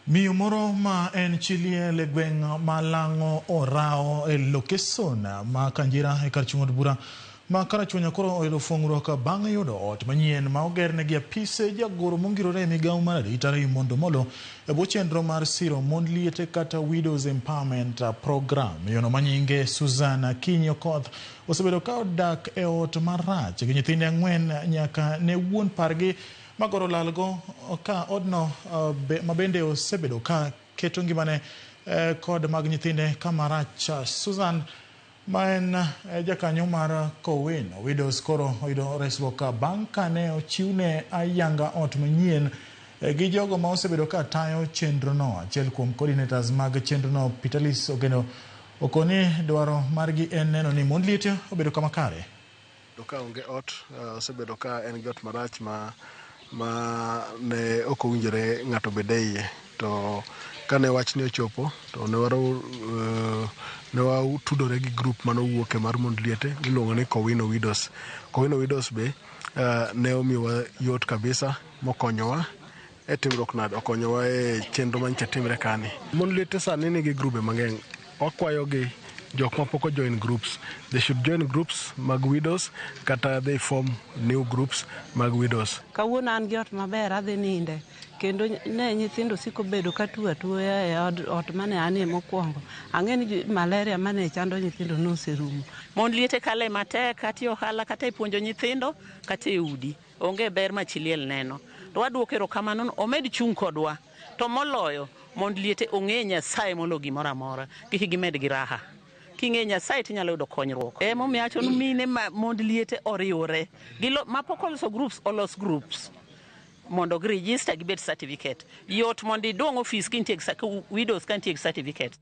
Miyo moro ma en chi liel e gweng' ma Lang'o Orao e lokeson ma Kanjira e kar chung' od bura ma Karachuonyo koro oyudo fuong'ruok bang' yudo ot manyien ma ogerne gi apise jagoro mongirore e migawo mar arita Raymond Omolo e bwo chenro mar siro mond liete kata Widows Empowerment Program. Miyono manyinge Susan Akinyi Okoth osebedo ka odak e ot marach gi nyithinde ang'wen nyaka ne wuon pargi magoro lalgo ka odno ma bende osebedo ka keto ngimane kod mag nyithinde kama rach. Susan ma en jakanyo mar Kowino Widows koro oyudo resruok bang' kane ochiwne ayanga ot manyien gi jogo ma osebedo ka tayo chenrono. Achiel kuom coordinators mag chenrono Pitalis Ogeno okoni dwaro margi en neno ni mond liete obedo kama kare. Ka onge ot, osebedo ka en gi ot marach ma ne ok owinjore ng'ato obed e iye. To kane wachni ochopo to ne watudore gi group manowuoke mar mond liete miluongo ni Kowino Widows. Kowino Widows be ne omiyowa yot kabisa mokonyowa e timruok nade, okonyowa e chenro manyicha timre kani. Mond liete sani nigi grube mang'eny. Wakwayogi jok mapok o join groups, they should join groups mag widows kata they form new groups mag widows. Kawuono an gi ot maber adhi ninde kendo ne nyithindo siko bedo ka tuo atuoya e ot mane anie mokwongo. Ang'e ni malaria mane chando nyithindo noserumo. Mond liete kale matek kata e ohala kata e puonjo nyithindo kata e udi. Onge ber ma chi liel neno. To waduoko erokamano omed chung' kodwa. To moloyo mond liete ong'e Nyasaye molo gimoro amora. Kik gimed gi raha. King'e Nyasaye tinyalo yudo konyruok. Emomiyo awacho ni mine ma mond liete oriwre. Mapok oloso groups, olos groups. Mondo gi register gibed certificate. Yot mondo iduong' ofis ka intie gi widows ka nitie gi certificate.